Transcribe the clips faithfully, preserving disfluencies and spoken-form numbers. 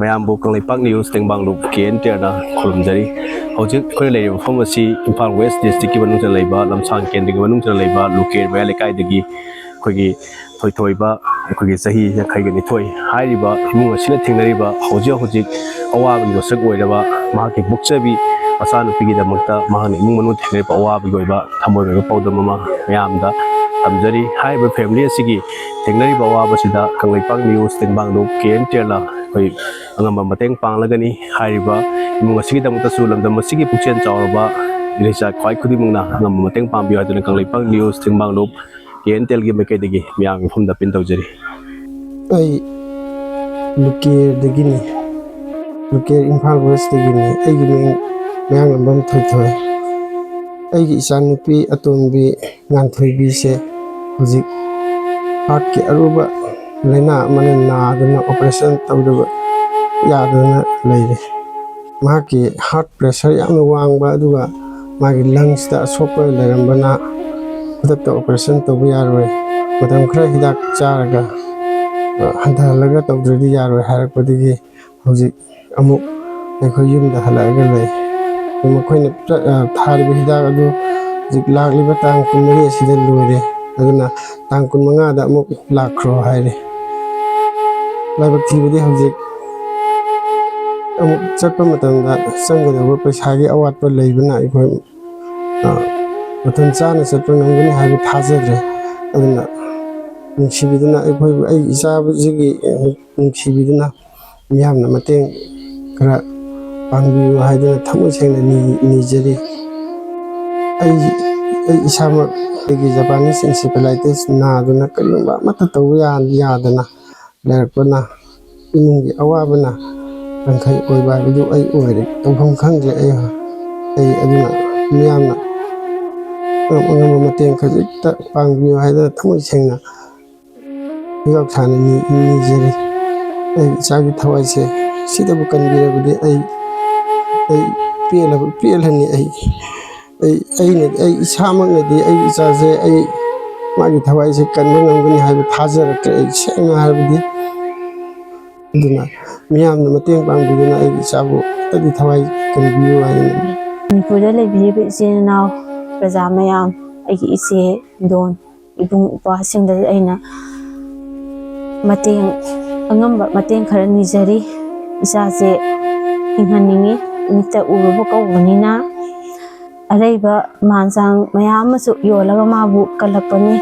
ꯃꯌꯥꯝꯕꯨ Kangleipak news Tengbanglup K and ꯇꯦꯔꯅ ꯈꯨꯔꯨꯝꯖꯔꯤ꯫ ꯍꯧꯖꯤꯛ ꯑꯩꯈꯣꯏꯅ ꯂꯩꯔꯤꯕ ꯃꯐꯝ ꯑꯁꯤ ꯏꯝꯐꯥꯜ ꯋꯦꯁ ꯗꯤꯁꯇ꯭ꯔꯤꯛꯀꯤ ꯃꯅꯨꯡꯗ ꯂꯩꯕ, ꯂꯝꯁꯥꯡ ꯀꯦꯟꯗ꯭ꯔꯒꯤ ꯃꯅꯨꯡꯗ ꯂꯩꯕ ꯂꯨꯀꯦ ꯃꯌꯥ ꯂꯩꯀꯥꯏꯗꯒꯤ ꯑꯩꯈꯣꯏꯒꯤ ꯊꯣꯏꯊꯣꯏꯕ, ꯑꯩꯈꯣꯏꯒꯤ ꯆꯍꯤ ꯌꯥꯡꯈꯩꯒ ꯅꯤꯊꯣꯏ ꯍꯥꯏꯔꯤꯕ ꯏꯃꯨꯡ ꯑꯁꯤꯅ ꯊꯦꯡꯅꯔꯤꯕ ꯍꯧꯖꯤꯛ ꯍꯧꯖꯤꯛ ꯑꯋꯥꯕꯒꯤ ꯃꯁꯛ ꯑꯣꯏꯔꯕ ꯃꯍꯥꯛꯀꯤ ꯄꯣꯛꯆꯕꯤ ꯃꯆꯥꯅꯨꯄꯤꯒꯤꯗꯃꯛꯇ ꯃꯍꯥꯛꯅ ꯏꯃꯨꯡ ꯃꯅꯨꯡ ꯊꯦꯡꯅꯔꯤꯕ ꯑꯋꯥꯕꯒꯤ ꯑꯣꯏꯕ ꯊꯃꯣꯏꯒꯤ ꯑꯣꯏꯕ ꯄꯥꯎꯗꯝ ꯑꯃ ꯃꯌꯥꯝꯗ ꯊꯝꯖꯔꯤ꯫ ꯍꯥꯏꯔꯤꯕ ꯐꯦꯃꯤꯂꯤ ꯑꯁꯤꯒꯤ ꯊꯦꯡꯅꯔꯤꯕ ꯑꯋꯥꯕꯁꯤꯗ Kangleipak news Tengbanglup K and ꯇꯦꯔꯅ ꯑꯩꯈꯣꯏ ꯑꯉꯝꯕ ꯃꯇꯦꯡ ꯄꯥꯡꯂꯒꯅꯤ꯫ ꯍꯥꯏꯔꯤꯕ ꯏꯃꯨꯡ ꯑꯁꯤꯒꯤꯗꯃꯛꯇꯁꯨ ꯂꯝꯗꯝ ꯑꯁꯤꯒꯤ ꯄꯨꯛꯆꯦꯜ ꯆꯥꯎꯔꯕ ꯏꯔꯩꯆꯥ ꯈ꯭ꯋꯥꯏ ꯈꯨꯗꯤꯡꯃꯛꯅ ꯑꯉꯝꯕ ꯃꯇꯦꯡ ꯄꯥꯡꯕꯤꯌꯨ ꯍꯥꯏꯗꯨꯅ Kangleipak news Tengbanglup K and ꯇꯦꯜꯒꯤ ꯃꯥꯏꯀꯩꯗꯒꯤ ꯃꯤꯌꯥꯝꯒꯤ ꯃꯐꯝꯗ ꯑꯄꯤꯜ ꯇꯧꯖꯔꯤ꯫ ꯑꯩ ꯂꯨꯀꯦꯔꯗꯒꯤꯅꯤ꯫ ꯂꯨꯀꯦꯔ ꯏꯝꯐꯥꯜ ꯋꯦꯁꯇꯒꯤꯅꯤ꯫ ꯑꯩꯒꯤ ꯃꯤꯡ ꯃꯌꯥꯡꯂꯝꯕꯝ ꯊꯣꯏꯊꯣꯏ꯫ ꯑꯩꯒꯤ ꯏꯆꯥꯅꯨꯄꯤ ꯑꯇꯣꯝꯕꯤ ꯉꯥꯟꯊꯣꯏꯕꯤꯁꯦ ꯍꯧꯖꯤꯛ ꯍꯥꯔꯠꯀꯤ ꯑꯔꯨꯕ ꯂꯥꯏꯅꯥ ꯑꯃꯅ ꯅꯥꯗꯨꯅ ꯑꯣꯄꯔꯦꯁꯟ ꯇꯧꯗꯕ ꯌꯥꯗꯗꯅ ꯂꯩꯔꯦ꯫ ꯃꯍꯥꯛꯀꯤ ꯍꯥꯔꯠ ꯄ꯭ꯔꯦꯁꯔ ꯌꯥꯝꯅ ꯋꯥꯡꯕ, ꯑꯗꯨꯒ ꯃꯥꯒꯤ ꯂꯪꯁꯇ ꯑꯁꯣꯛꯄ ꯂꯩꯔꯝꯕꯅ ꯈꯨꯗꯛꯇ ꯑꯣꯄꯔꯦꯁꯟ ꯇꯧꯕ ꯌꯥꯔꯣꯏ, ꯃꯇꯝ ꯈꯔ ꯍꯤꯗꯥꯛ ꯆꯥꯔꯒ, ꯑ, ꯍꯟꯊꯍꯜꯂꯒ ꯇꯧꯗ꯭ꯔꯗꯤ ꯌꯥꯔꯣꯏ ꯍꯥꯏꯔꯛꯄꯗꯒꯤ ꯍꯧꯖꯤꯛ ꯑꯃꯨꯛ ꯑꯩꯈꯣꯏ ꯌꯨꯝꯗ ꯍꯜꯂꯛꯑꯒ ꯂꯩ꯫ ꯃꯈꯣꯏꯅ ꯆ-, ꯑ, ꯊꯥꯔꯤꯕ ꯍꯤꯗꯥꯛ ꯑꯗꯨ ꯍꯧꯖꯤꯛ ꯂꯥꯛꯂꯤꯕ ꯇꯥꯡ ꯀꯨꯟꯃꯔꯤ ꯑꯁꯤꯗ ꯂꯣꯏꯔꯦ꯫ ꯑꯗꯨꯅ ꯇꯥꯡ ꯀꯨꯟꯃꯉꯥꯗ ꯑꯃꯨꯛ ꯂꯥꯛꯈ꯭ꯔꯣ ꯍꯥꯏꯔꯦ꯫ ꯂꯥꯏꯕꯛ ꯊꯤꯕꯗꯤ ꯍꯧꯖꯤꯛ ꯑꯃꯨꯛ ꯆꯠꯄ ꯃꯇꯝꯗ ꯆꯪꯒꯗꯧꯕ ꯄꯩꯁꯥꯒꯤ ꯑꯋꯥꯠꯄ ꯂꯩꯕꯅ ꯑꯩꯈꯣꯏ, ꯑ, ꯃꯇꯝ ꯆꯥꯅ ꯆꯠꯄ ꯉꯝꯒꯅꯤ ꯍꯥꯏꯕ ꯊꯥꯖꯗ꯭ꯔꯦ꯫ ꯑꯗꯨꯅ ꯅꯨꯡꯁꯤꯕꯤꯗꯨꯅ ꯑꯩꯈꯣꯏꯕꯨ, ꯑꯩ ꯏꯆꯥꯕꯨꯁꯤꯒꯤ, ꯑ, ꯅꯨꯡꯁꯤꯕꯤꯗꯨꯅ ꯃꯤꯌꯥꯝꯅ ꯃꯇꯦꯡ ꯈꯔ ꯄꯥꯡꯕꯤꯌꯨ ꯍꯥꯏꯗꯨꯅ ꯊꯃꯣꯏ ꯁꯦꯡꯅ ꯅꯤ-, ꯅꯤꯖꯔꯤ꯫ ꯑꯩ, ꯑꯩ ꯏꯁꯥꯃꯛ ꯑꯩꯒꯤ ꯖꯄꯥꯅꯤꯁ ꯏꯟꯁꯦꯐꯦꯂꯥꯏꯇꯤꯁ ꯅꯥꯗꯨꯅ ꯀꯔꯤꯒꯨꯝꯕ ꯑꯃꯠꯇ ꯇꯧꯕ ꯌꯥ-, ꯌꯥꯗꯅ ꯂꯩꯔꯛꯄꯅ, ꯏꯃꯨꯡꯒꯤ ꯑꯋꯥꯕꯅ ꯀꯟꯈꯩ ꯑꯣꯏꯕ ꯍꯥꯏꯕꯗꯨ ꯑꯩ ꯑꯣꯏꯔꯦ꯫ ꯇꯧꯐꯝ ꯈꯪꯗ꯭ꯔꯦ꯫ ꯑꯩ, ꯑꯩ ꯑꯗꯨꯅ ꯃꯤꯌꯥꯝꯅ ꯑꯉꯝ ꯑꯉꯝꯕ ꯃꯇꯦꯡ ꯈꯖꯤꯛꯇ ꯄꯥꯡꯕꯤꯌꯨ ꯍꯥꯏꯗꯅ ꯊꯃꯣꯏ ꯁꯦꯡꯅ ꯍꯤꯒꯥꯎ ꯊꯥꯅ ꯅꯤ-, ꯅꯤꯖꯔꯤ꯫ ꯑꯩ ꯏꯆꯥꯒꯤ ꯊꯋꯥꯏꯁꯦ ꯁꯤꯗꯕꯨ ꯀꯟꯕꯤꯔꯕꯗꯤ ꯑꯩ, ꯑꯩ ꯄꯦꯜꯂꯕ, ꯄꯦꯜꯂꯅꯤ꯫ ꯑꯩ, ꯑꯩ, ꯑꯩꯅ, ꯑꯩ ꯏꯁꯥꯃꯛꯅꯗꯤ ꯑꯩ ꯏꯆꯥꯁꯦ, ꯑꯩ ꯃꯥꯒꯤ ꯊꯋꯥꯏꯁꯦ ꯀꯟꯕ ꯉꯝꯒꯅꯤ ꯍꯥꯏꯕ ꯊꯥꯖꯔꯛꯇ꯭ꯔꯦ, ꯑꯩ ꯁꯦꯡꯅ ꯍꯥꯏꯔꯕꯗꯤ꯫ ꯑꯗꯨꯅ ꯃꯤꯌꯥꯝꯅ ꯃꯇꯦꯡ ꯄꯥꯡꯕꯤꯗꯨꯅ ꯑꯩꯒꯤ ꯏꯆꯥꯕꯨ ꯑꯃꯨꯛꯇꯗꯤ ꯊꯋꯥꯏ ꯀꯟꯕꯤꯌꯨ ꯍꯥꯏꯅ ꯅꯤꯡꯖꯔꯤ꯫ ꯃꯅꯤꯄꯨꯔꯗ ꯂꯩꯕꯤꯔꯤꯕ ꯏꯆꯤꯜ ꯏꯅꯥꯎ ꯄ꯭ꯔꯖꯥ ꯃꯌꯥꯝ, ꯑꯩꯒꯤ ꯏꯆꯦ, ꯏꯟꯗꯣꯟ, ꯏꯕꯨꯡ, ꯏꯄ꯭ꯋꯥꯁꯤꯡꯗ ꯑꯩꯅ ꯃꯇꯦꯡ, ꯑꯉꯝꯕ ꯃꯇꯦꯡ ꯈꯔ ꯅꯤꯖꯔꯤ꯫ ꯏꯆꯥꯁꯦ ꯍꯤꯡꯍꯟꯅꯤꯡꯉꯤ, ꯃꯤꯠꯇ ꯎꯔꯨꯕ ꯀꯧꯕꯅꯤꯅ꯫ ꯑꯔꯩꯕ ꯃꯥꯟ ꯆꯥꯡ ꯃꯌꯥꯝ ꯑꯃꯁꯨ ꯌꯣꯜꯂꯒ ꯃꯥꯕꯨ ꯀꯜꯂꯛꯄꯅꯤ꯫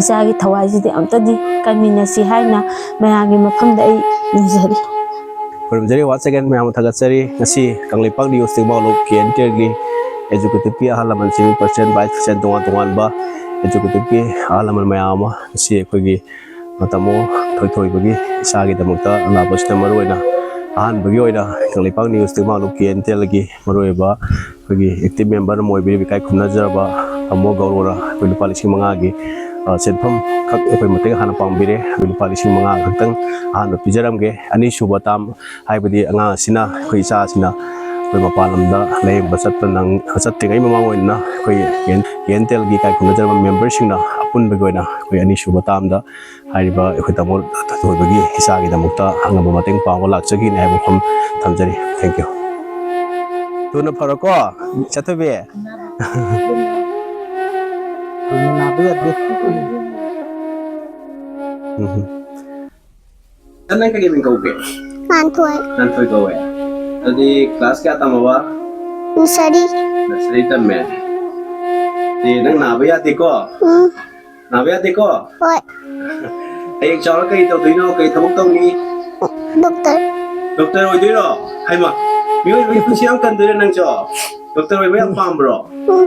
ꯏꯆꯥꯒꯤ ꯊꯋꯥꯏꯁꯤꯗꯤ ꯑꯝꯇꯗꯤ ꯀꯟꯃꯤꯟꯅꯁꯤ ꯍꯥꯏꯅ ꯃꯌꯥꯝꯒꯤ ꯃꯐꯝꯗ ꯑꯩ ꯅꯤꯖꯔꯤ꯫ ꯈꯨꯔꯨꯝꯖꯔꯤ꯫ Once again ꯃꯌꯥꯝ ꯊꯥꯒꯠꯆꯔꯤ꯫ ꯉꯁꯤ Kangleipak news Tengbanglup K N T ꯑꯦꯜꯒꯤ ꯑꯦꯛꯖꯤꯀ꯭ꯌꯨꯇꯤꯚꯀꯤ ꯑꯍꯜ ꯂꯃꯟꯁꯤꯡ, ꯄ꯭ꯔꯁꯤꯗꯦꯟ, ꯚꯥꯏꯁ ꯄ꯭ꯔꯁꯤꯗꯦꯟ, ꯇꯣꯉꯥꯟ ꯇꯣꯉꯥꯟꯕ ꯑꯦꯛꯖꯤꯀ꯭ꯌꯨꯇꯤꯚꯀꯤ ꯑꯍꯜ ꯂꯃꯟ ꯃꯌꯥꯝ ꯑꯃ ꯉꯁꯤ ꯑꯩꯈꯣꯏꯒꯤ ꯇꯥꯃꯣ ꯊꯣꯏꯊꯣꯏꯕꯒꯤ ꯏꯆꯥꯒꯤꯗꯃꯛꯇ ꯂꯥꯛꯄꯁꯤꯗ ꯃꯔꯨꯑꯣꯏꯅ ꯑꯍꯥꯟꯕꯒꯤ ꯑꯣꯏꯅ Kangleipak news Tengbanglup K N T ꯑꯦꯜꯒꯤ ꯃꯔꯨꯑꯣꯏꯕ ꯑꯩꯈꯣꯏꯒꯤ ꯑꯦꯛꯇꯤꯚ ꯃꯦꯝꯕꯔ ꯑꯃ ꯑꯣꯏꯕꯤꯔꯤꯕ ꯏꯀꯥꯏ ꯈꯨꯝꯅꯖꯔꯕ ꯇꯥꯃꯣ ꯒꯧꯔꯣꯅ ꯑꯩꯈꯣꯏ ꯂꯨꯄꯥ ꯂꯤꯁꯤꯡ ꯃꯉꯥꯒꯤ, ꯑ, ꯁꯦꯟꯐꯝ ꯈꯛ ꯑꯩꯈꯣꯏ ꯃꯇꯦꯡ ꯍꯥꯟꯅ ꯄꯥꯡꯕꯤꯔꯦ꯫ ꯑꯩꯈꯣꯏ ꯂꯨꯄꯥ ꯂꯤꯁꯤꯡ ꯃꯉꯥ ꯈꯛꯇꯪ ꯑꯍꯥꯟꯕ ꯄꯤꯖꯔꯝꯒꯦ꯫ ꯑꯅꯤꯁꯨꯕ ꯇꯥꯝ ꯍꯥꯏꯕꯗꯤ ꯑꯉꯥꯡ ꯑꯁꯤꯅ, ꯑꯩꯈꯣꯏ ꯏꯆꯥ ꯑꯁꯤꯅ ꯑꯩꯈꯣꯏ ꯃꯄꯥꯟ ꯂꯝꯗ ꯂꯥꯌꯦꯡꯕ ꯆꯠꯄ ꯅꯪ-, ꯆꯠꯇ꯭ꯔꯤꯉꯩ ꯃꯃꯥꯡ ꯑꯣꯏꯅ ꯑꯩꯈꯣꯏ ꯀꯦ ꯑꯦꯟ ꯇꯤ ꯑꯦꯜꯒꯤ ꯏꯀꯥꯏ ꯈꯨꯝꯅꯖꯔꯕ ꯃꯦꯝꯕꯔꯁꯤꯡꯅ ꯑꯄꯨꯟꯕꯒꯤ ꯑꯣꯏꯅ ꯑꯩꯈꯣꯏ ꯑꯅꯤꯁꯨꯕ ꯇꯥꯝꯗ ꯍꯥꯏꯔꯤꯕ ꯑꯩꯈꯣꯏ ꯇꯥꯃꯣ ꯊꯣꯏꯕꯒꯤ ꯏꯆꯥꯒꯤꯗꯃꯛꯇ ꯑꯉꯝꯕ ꯃꯇꯦꯡ ꯄꯥꯡꯕ ꯂꯥꯛꯆꯈꯤꯅꯤ ꯍꯥꯏꯕ ꯋꯥꯐꯝ ꯊꯝꯖꯔꯤ꯫ Thank you꯫ ꯊꯨꯅ ꯐꯔꯣꯀꯣ, ꯏꯆꯥ ꯊꯣꯏꯕꯤ꯫ ꯀꯨꯏꯅ ꯅꯥꯕ ꯌꯥꯗꯦ꯫ ꯎꯝ꯫ ꯅꯪ ꯀꯩ ꯃꯤꯡ ꯀꯧꯒꯦ? ꯉꯥꯟꯊꯣꯏ꯫ ꯉꯥꯟꯊꯣꯏ ꯀꯧꯋꯦ꯫ ꯑꯗꯨꯗꯤ ꯀ꯭ꯂꯥꯁ ꯀꯌꯥ ꯇꯝꯃꯕ? ꯅꯁꯔꯤ꯫ ꯅꯁꯔꯤ ꯇꯝꯃꯦ꯫ ꯑꯦ, ꯅꯪ ꯅꯥꯕ ꯌꯥꯗꯦꯀꯣ? ꯎꯝ꯫ ꯅꯥꯕ ꯌꯥꯗꯦꯀꯣ? ꯍꯣꯏ꯫ ꯍꯌꯦꯡ ꯆꯥꯎꯔ ꯀꯩ ꯇꯧꯗꯣꯏꯅꯣ? ꯀꯩ ꯊꯕꯛ ꯇꯧꯅꯤ? ꯗꯣꯛꯇꯔ꯫ ꯗꯣꯛꯇꯔ ꯑꯣꯏꯗꯣꯏꯔꯣ? ꯍꯩꯃꯥ, ꯃꯤꯑꯣꯏꯕꯒꯤ ꯄꯨꯟꯁꯤ ꯌꯥꯝ ꯀꯟꯗꯣꯏꯔꯣ ꯅꯪꯁꯨ? ꯗꯣꯛꯇꯔ ꯑꯣꯏꯕ ꯌꯥꯝ ꯄꯥꯝꯕ꯭ꯔꯣ? ꯎꯝ꯫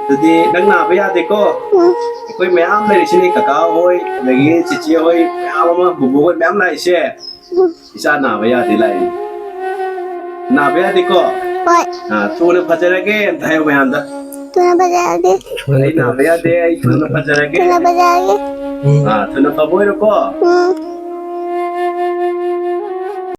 ꯑꯗꯨꯗꯤ ꯅꯪ ꯅꯥꯕ ꯌꯥꯗꯦꯀꯣ? ꯎꯝ꯫ ꯑꯩꯈꯣꯏ ꯃꯌꯥꯝ ꯂꯩꯔꯤꯁꯤꯅꯦ, ꯀꯀꯥ ꯍꯣꯏ, ꯑꯗꯒꯤ ꯆꯤꯆꯦ ꯍꯣꯏ, ꯃꯌꯥꯝ ꯑꯃ, ꯕꯨꯕꯣꯛ ꯍꯣꯏ ꯃꯌꯥꯝ ꯂꯥꯛꯏꯁꯦ꯫ ꯎꯝ꯫ ꯏꯆꯥ ꯅꯥꯕ ꯌꯥꯗꯦ ꯂꯥꯛꯏ꯫ ꯅꯥꯕ ꯌꯥꯗꯦꯀꯣ? ꯍꯣꯏ꯫ ꯑꯥ, ꯊꯨꯅ ꯐꯖꯔꯒꯦ ꯑꯝꯇ ꯍꯥꯏꯌꯨ ꯃꯌꯥꯝꯗ꯫ ꯊꯨꯅ ꯐꯖꯔꯒꯦ꯫ ꯑꯩ ꯅꯥꯕ ꯌꯥꯗꯦ, ꯑꯩ ꯊꯨꯅ ꯐꯖꯔꯒꯦ꯫ ꯊꯨꯅ ꯐꯖꯔꯒꯦ꯫ ꯑꯥ, ꯊꯨꯅ ꯐꯕ ꯑꯣꯏꯔꯣꯀꯣ꯫ ꯎꯝ꯫